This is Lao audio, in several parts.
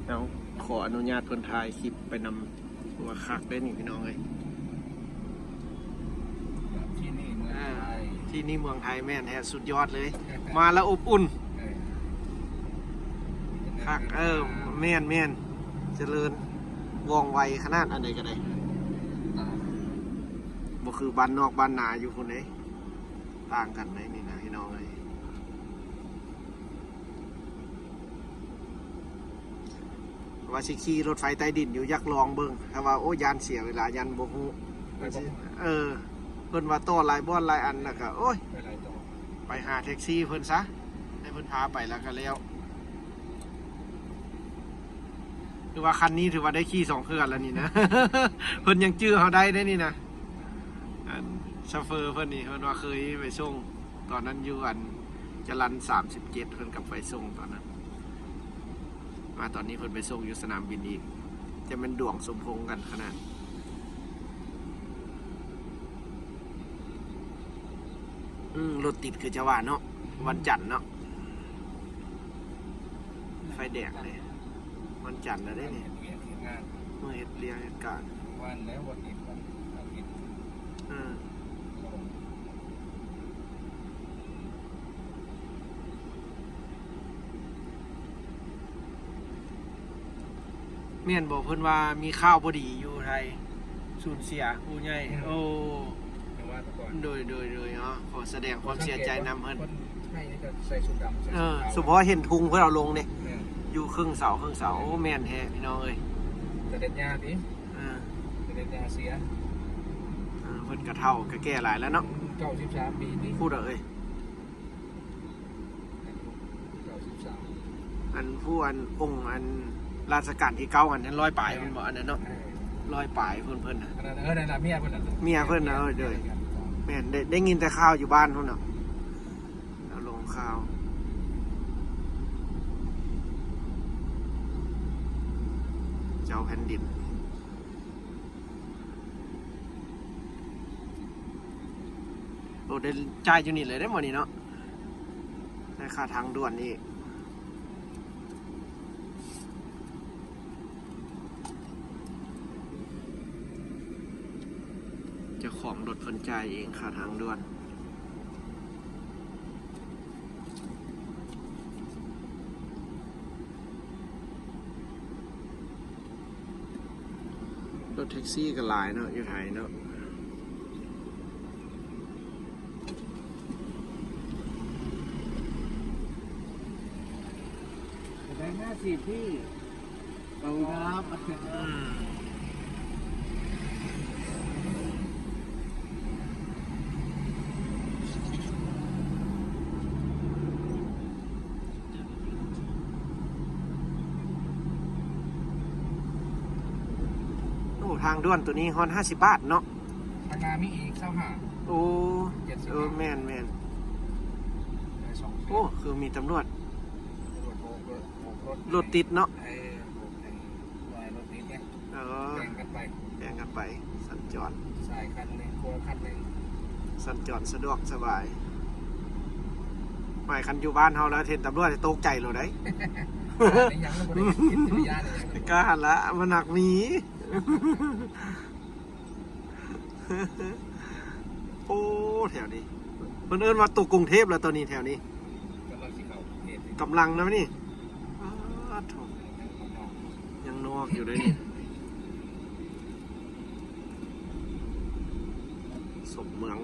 ເອົາ ຂໍອະນຸຍາດເພິ່ນຖ່າຍຄລິບໄປນຳ ວ່າຄັກເດ້ນີ້ພີ່ນ້ອງເອີຍ. ທີ່ນີ້ເມືອງໄທ ອ່າ ທີ່ນີ້ເມືອງໄທ ແມ່ນແທ້ ສຸດຍອດເລີຍ ມາແລ້ວອົບອຸ່ນ ເອີ ຄັກ ເອີ ແມ່ນໆ ຈະເລີນວ່ອງໄວຂະໜາດ ອັນໃດກໍໄດ້ ບໍ່ຄືບ້ານນອກບ້ານນາຢູ່ພຸ້ນເດ້ ຕ່າງກັນເດ້ນີ້ນະ ພີ່ນ້ອງເອີຍ. ວ່າຊິຂີ່ລົດໄຟໃຕ້ດິນຢູ່ ຢາກລອງເບິ່ງ ແຕ່ວ່າ ໂອ້ ຢ້ານເສຍເວລາ ຢ້ານບໍ່ຮູ້ ເອີ ເພິ່ນວ່າຕໍ່ຫຼາຍບ່ອນຫຼາຍອັນ ແລ້ວກໍ ໂອ້ຍ ໄປຫາແທັກຊີເພິ່ນຊະ ໃຫ້ເພິ່ນພາໄປ ແລ້ວກໍແລ້ວ. ຖືວ່າຄັນນີ້ຖືວ່າໄດ້ຂີ່ສອງເທື່ອແລ້ວນີ້ນະ ເພິ່ນຍັງຈື່ເຮົາໄດ້ເດ້ນີ້ນະ ອັນໂຊເຟີເພິ່ນນີ້ ເພິ່ນວ່າເຄີຍໄປສົ່ງ ຕອນນັ້ນຢູ່ອັນຈະລັນສາມສິບເຈັດ ເພິ່ນກໍໄປສົ່ງຕອນນັ້ນ ມາຕອນນີ້ເພິ່ນໄປສົ່ງຢູ່ສະໜາມບິນອີກ ຈະແມ່ນດວງສົມພົງກັນຂະໜາດ. ອືມ ລົດຕິດຄືຈະວ່າເນາະ ວັນຈັນເນາະ ໄຟແດງເດ້ ວັນຈັນແລ້ວເດ້ນີ້ ເຮັດວຽກເຮັດງານ ມື້ເຮັດວຽກເຮັດການ ວັນແລ້ວ ວັນອີກວັນອາທິດ ເອີ ແມ່ນບໍ່ ເພິ່ນວ່າມີຂ່າວບໍ່ດີຢູ່ໄທ ສູນເສຍຜູ້ໃຫຍ່ ອືມ ໂອ້ ແຕ່ວ່າແຕ່ກ່ອນ ໂດຍ ໂດຍ ໂດຍ ເນາະ ຂໍສະແດງຄວາມເສຍໃຈນຳເພິ່ນ ຄົນໄທນີ້ກໍໃສ່ຊຸດດຳ ໃສ່ ເອີ ຊຸດຂາວ ສະເພາະເຫັນທຸງເພິ່ນເອົາລົງເດ້ ແມ່ນ ຢູ່ເຄິ່ງເສົາ ເຄິ່ງເສົາ ໂອ້ ແມ່ນແທ້ພີ່ນ້ອງເອີຍ ສະເດັດຍ່າຕິ ອ່າ ສະເດັດຍ່າເສຍ ອ່າ ເພິ່ນກໍເຖົ້າກໍແກ່ຫຼາຍແລ້ວເນາະ ເກົ້າສິບສາມປີຕິ ຜູ້ໃດເອີຍ ເກົ້າສິບສາມ ອັນຜູ້ອັນອົງອັນລາຊະການທີເກົ້າອັນນັ້ນ ຮ້ອຍປາຍ ແມ່ນ ເພິ່ນບໍ່ ອັນນັ້ນເນາະ ເອີ ຮ້ອຍປາຍເພິ່ນ ເພິ່ນນະ ອັນນັ້ນ ເອີ ນັ້ນລະເມຍເພິ່ນນະ ເມຍເພິ່ນນະ ເອີ ໂດຍ ແມ່ນ ໄດ້ ໄດ້ຍິນແຕ່ຂ່າວຢູ່ບ້ານພຸ້ນນະ ເອົາລົງຂ່າວ ເຈົ້າແຜ່ນດິນ. ໂອ້ ໄດ້ຈ່າຍຢູ່ນີ້ເລີຍເດ້ມື້ນີ້ເນາະ ໄດ້ຄ່າທາງດ່ວນອີກ ເຈົ້າຂອງລົດເພິ່ນຈ່າຍເອງຄ່າທາງດ່ວນ. ລົດແທັກຊີກໍຫຼາຍເນາະ ຢູ່ໄທເນາະ ແບງຫ້າສິບພີ່. ຂອບຄຸນຄັບ ອືມ ໂອ້ ທາງດ່ວນໂຕນີ້ຮອດຫ້າສິບບາດເນາະ ທາງໜ້າມີອີກຊາວຫ້າ ໂອ້ ເຈັດສິບ ເອີ ແມ່ນໆ ໄດ້ສອງເທື່ອ ໂອ້ ຄືມີຕຳຫຼວດ ຕຳຫຼວດໂບກ ໂບກລົດ ລົດຕິດເນາະ ເອີ ໂບກໃຫ້ ບໍ່ໃຫ້ລົດຕິດໄງ ເອີ ແບ່ງກັນໄປ ແບ່ງກັນໄປ ສັນຈອນ ຊ້າຍຄັນໜຶ່ງ ຂວາຄັນໜຶ່ງ ສັນຈອນສະດວກສະບາຍ ໝາຍຄັນຢູ່ບ້ານເຮົາແລ້ວເຫັນຕຳຫຼວດຕົກໃຈໂລດໃດ໋ ແມ່ນຫຍັງມັນບໍ່ໄດ້ເຮັດ ເປັນພະຍານຫຍັງ ກໍຫັ້ນລະ ມັນໜັກມີ ໂອ້ ແຖວນີ້ ເພິ່ນເອີ້ນວ່າຕົກກຸງເທບແລ້ວຕອນນີ້ ແຖວນີ້ ກຳລັງຊິເຂົ້າກຸງເທບ ກຳລັງນະນີ້ ປາດໂທ້ ຍັງນອກຢູ່ເດ້ນີ້ ສົມເມືອງ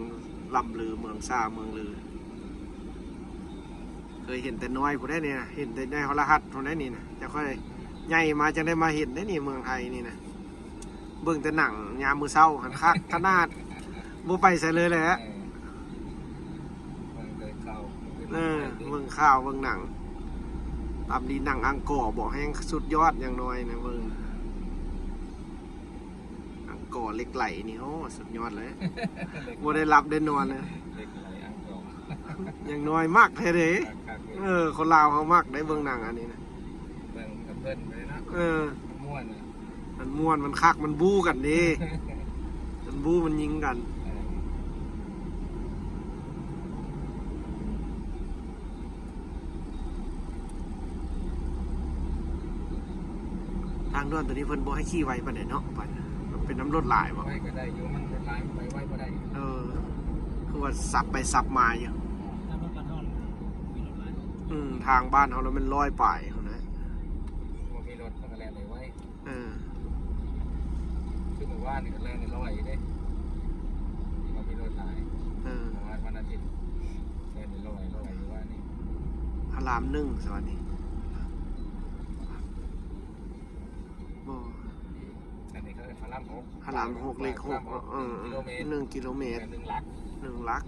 ລ່ຳລື ເມືອງຊາເມືອງລື ເຄີຍເຫັນແຕ່ນ້ອຍພຸ້ນໃດ໋ນີ້ນະ ເຫັນແຕ່ໃນໂທລະທັດພຸ້ນໃດ໋ນີ້ນະ ຈັ່ງຄ່ອຍໃຫຍ່ມາ ຈັ່ງໄດ້ມາເຫັນໃດ໋ນີ້ ເມືອງໄທນີ້ນະ. ເບິ່ງແຕ່ໜັງຍາມມື້ເຊົ້າຫັ້ນ ຄັກຂະໜາດ ບໍ່ໄປໃສເລີຍແຫຼະ ເອີ ເບິ່ງແຕ່ຂ່າວ ເອີ ເບິ່ງຂ່າວເບິ່ງໜັງ ຕາມດີໜັງອັງກໍບໍ່ ແຮ່ງສຸດຍອດ ຢ່າງໜ້ອຍນະ ເບິ່ງອັງກໍເຫຼັກໄຫຼນີ້ ໂອ້ ສຸດຍອດເລີຍ ບໍ່ໄດ້ຫຼັບໄດ້ນອນເລີຍ ເຫຼັກໄຫຼອັງກໍ ຢ່າງໜ້ອຍມັກແທ້ເດ້ ຄັກໆ ເອີ ຄົນລາວເຮົາມັກໄດ້ເບິ່ງໜັງອັນນີ້ນະ ເບິ່ງກັບເພິ່ນໄປເນາະ ເອີ ມ່ວນ ມັນມ່ວນ ມັນຄັກ ມັນບູ້ກັນເດ້ ມັນບູ້ ມັນຍິງກັນ ເອີ. ທາງດ່ວນໂຕນີ້ເພິ່ນບໍ່ໃຫ້ຂີ່ໄວປານໃດເນາະ ມັນເປັນນຳລົດຫຼາຍບໍ່? ໄວກໍໄດ້ຢູ່ ມັນລົດຫຼາຍໄປໄວບໍ່ໄດ້. ເອີ ຄືວ່າສັບໄປສັບມາຢູ່. ອືມ ທາງບ້ານເຮົາລະແມ່ນຮ້ອຍປາຍພຸ້ນນະ ບໍ່ມີລົດມັນກໍແລ່ນໄດ້ໄວ. ເອີ ຄືມື້ວານນີ້ກໍແລ່ນໄດ້ຮ້ອຍເດ້ ບໍ່ມີລົດຫຼາຍ. ເອີ ເມື່ອວານວັນອາທິດແລ່ນໄດ້ຮ້ອຍ ຮ້ອຍຢູ່ວານນີ້. ພະລາມໜຶ່ງ ສະຫວັດດີ. ບໍ່ ອັນນີ້ເຂົາເອີ້ນພະລາມຫົກ ພະລາມຫົກ ເລກຫົກ ພະລາມຫົກ ເອີ ໜຶ່ງກິໂລເມດ ໜຶ່ງກິໂລເມດ ໜຶ່ງຫຼັກ ໜຶ່ງຫຼັກ.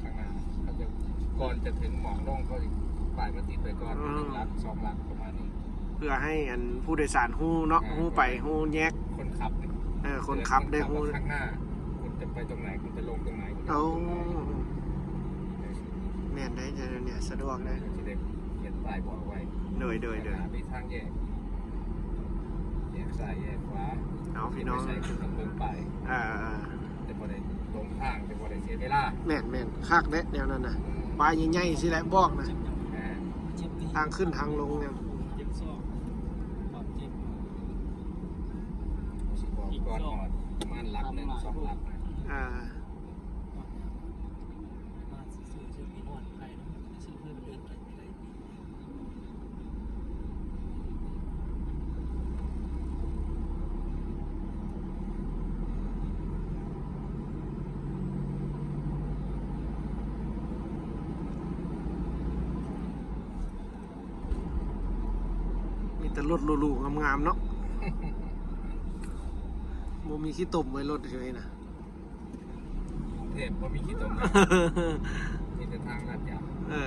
ຂ້າງໜ້າເຂົາຈະ ກ່ອນຈະເຖິງໝ່ອງລົງ ເຂົາຊິປ້າຍມາຕິດໄວ້ກ່ອນ ເອີ ໜຶ່ງຫຼັກ ສອງຫຼັກ ປະມານນີ້ ເພື່ອໃຫ້ອັນຜູ້ໂດຍສານຮູ້ເນາະ ເອີ ຮູ້ໄປ ເພື່ອໃຫ້ຮູ້ແຍກ ຄົນຂັບ ເອີ ຄົນຂັບໄດ້ຮູ້ ຄົນຂັບວ່າຂ້າງໜ້າຄຸນຈະໄປຕົງໃດ ຄຸນຈະລົງຕົງໃດ ຄຸນຈະ ໂອ້ ລົງຕົງໃດ. ແມ່ນໄດ໋ ແນວນີ້ສະດວກເດ້ ຊິໄດ້ຂຽນປ້າຍບອກໄວ້. ໂດຍ ໂດຍ ໂດຍ ເວລາມີທາງແຍກ ແຍກຊ້າຍແຍກຂວາ ເອົາ ພີ່ນ້ອງ ໄປໃສກໍຕ້ອງເບິ່ງປ້າຍ. ເອີ ແຕ່ບໍ່ໄດ້ຫຼົງທາງ ແຕ່ບໍ່ໄດ້ເສຍເວລາ. ແມ່ນໆ ຄັກເດ້ແນວນັ້ນນະ ປ້າຍໃຫຍ່ໆ ຊີ້ແຫຼະບອກນະ ແມ່ນ ທາງຂຶ້ນທາງລົງຫຍັງ ຊິບອກກ່ອນຮອດປະມານຫຼັກໜຶ່ງ ສອງຫຼັກ. ອ່າ ມີແຕ່ລົດຫຼູໆ ງາມໆ ເນາະ ບໍ່ມີຂີ້ຕົມໄວ້ລົດຢູ່ນີ້ນະ. ກຸງເທບບໍ່ມີຂີ້ຕົມ ມີແຕ່ທາງລາດຍາງ. ເອີ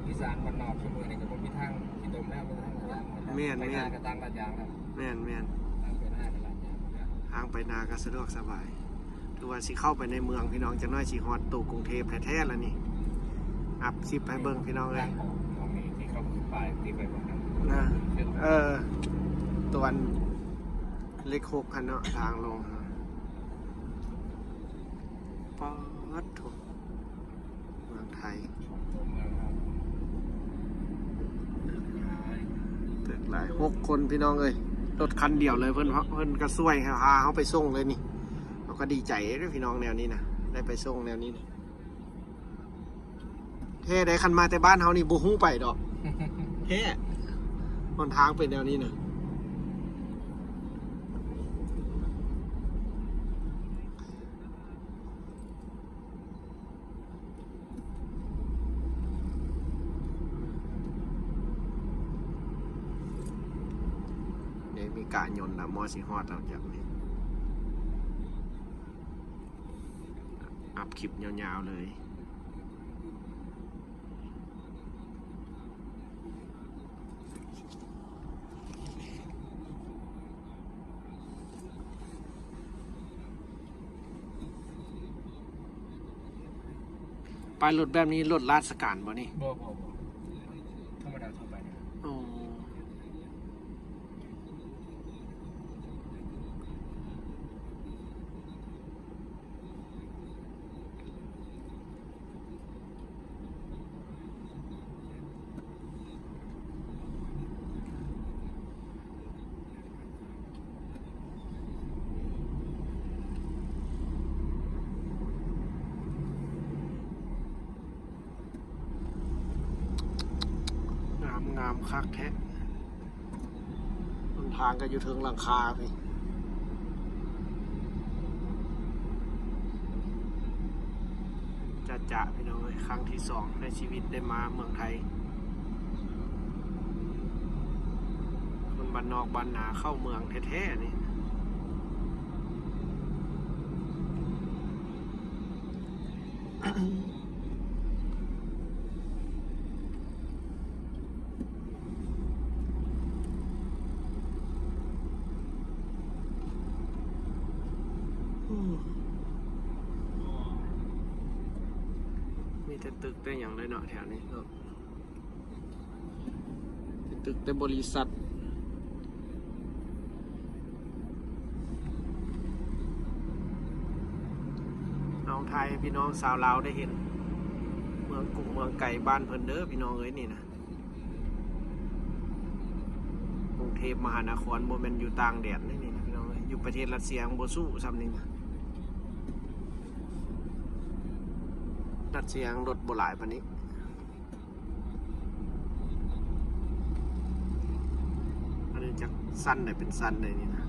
ໆ ອີສານບ້ານນອກຊຸມື້ນີ້ກໍບໍ່ມີທາງຂີ້ຕົມແລ້ວ ມີແຕ່ທາງລາດຍາງ. ແມ່ນໆ ໄປນາກໍທາງລາດຍາງແລ້ວ. ແມ່ນໆ ທາງໄປນາກໍລາດຍາງແລ້ວ ທາງໄປນາກໍສະດວກສະບາຍ. ຖືວ່າຊິເຂົ້າໄປໃນເມືອງ ພີ່ນ້ອງ ຈັກໜ້ອຍຊິຮອດໂຕກຸງເທບແທ້ໆ ແລ້ວນີ້. ອັບຄລິບໃຫ້ເບິ່ງ ພີ່ນ້ອງເອີຍ ທາງອອກ ໝ່ອງນີ້ທີ່ເຂົາຂຶ້ນປ້າຍຕິດໄວ້ບໍ່ຫັ້ນນະ. ເອີ ຕົວອັນເລກຫົກຫັ້ນເນາະ ທາງລົງ. ປາດໂທ້ ເມືອງໄທ ຕຶກຫຼາຍ ຫົກຄົນ ພີ່ນ້ອງເອີຍ ລົດຄັນດຽວເລີຍ. ເພິ່ນ ເພິ່ນກໍຊ່ວຍພາເຮົາໄປສົ່ງເລີຍນີ້ ເຮົາກໍດີໃຈເດ້ ພີ່ນ້ອງ ແນວນີ້ນະ ໄດ້ໄປສົ່ງແນວນີ້ນະ. ແທ້ໃດ໋ ຄັນມາແຕ່ບ້ານເຮົານີ້ບໍ່ຮູ້ໄປດອກ ແທ້ ຫົນທາງເປັນແນວນີ້ນະ. ເດ ມີກະຍົນລະ ມໍຊິຮອດແລ້ວຈັກນີ້. ອັບຄລິບຍາວໆ ເລີຍ. ປ້າຍລົດແບບນີ້ ລົດລາຊະການບໍ່ນີ້? ບໍ່ ບໍ່ ບໍ່ ທຳມະດາທົ່ວໄປນີ້ແຫຼະ. ອໍ. ງາມ ງາມຄັກແທ້. ຫົນທາງກໍຢູ່ເທິງຫຼັງຄາພີ້. ຈະຈະ ພີ່ນ້ອງເອີຍ ຄັ້ງທີສອງໃນຊີວິດໄດ້ມາເມືອງໄທ. ຄົນບ້ານນອກບ້ານນາເຂົ້າເມືອງແທ້ໆ ນີ້. ມີແຕ່ຕຶກແຕ່ຫຍັງເລີຍເນາະ ແຖວນີ້ເນາະ. ແຕ່ຕຶກແຕ່ບໍລິສັດ. ເອົາ ຖ່າຍໃຫ້ພີ່ນ້ອງຊາວລາວໄດ້ເຫັນ ເມືອງກຸງເມືອງໄກບ້ານເພິ່ນເດີ ພີ່ນ້ອງເອີຍ ນີ້ນະ. ເທບມະຫານະຄອນ ບໍ່ແມ່ນຢູ່ຕ່າງແດນເດ້ນີ້ນະ ພີ່ນ້ອງເອີຍ. ຢູ່ປະເທດຣັດເຊຍຍັງບໍ່ສູ້ສ່ຳນີ້ນະ. ຣັດເຊຍຍັງລົດບໍ່ຫຼາຍປານນີ້. ອັນນີ້ຈັກຊັ້ນໃດເປັນຊັ້ນໃດນີ້ນະ.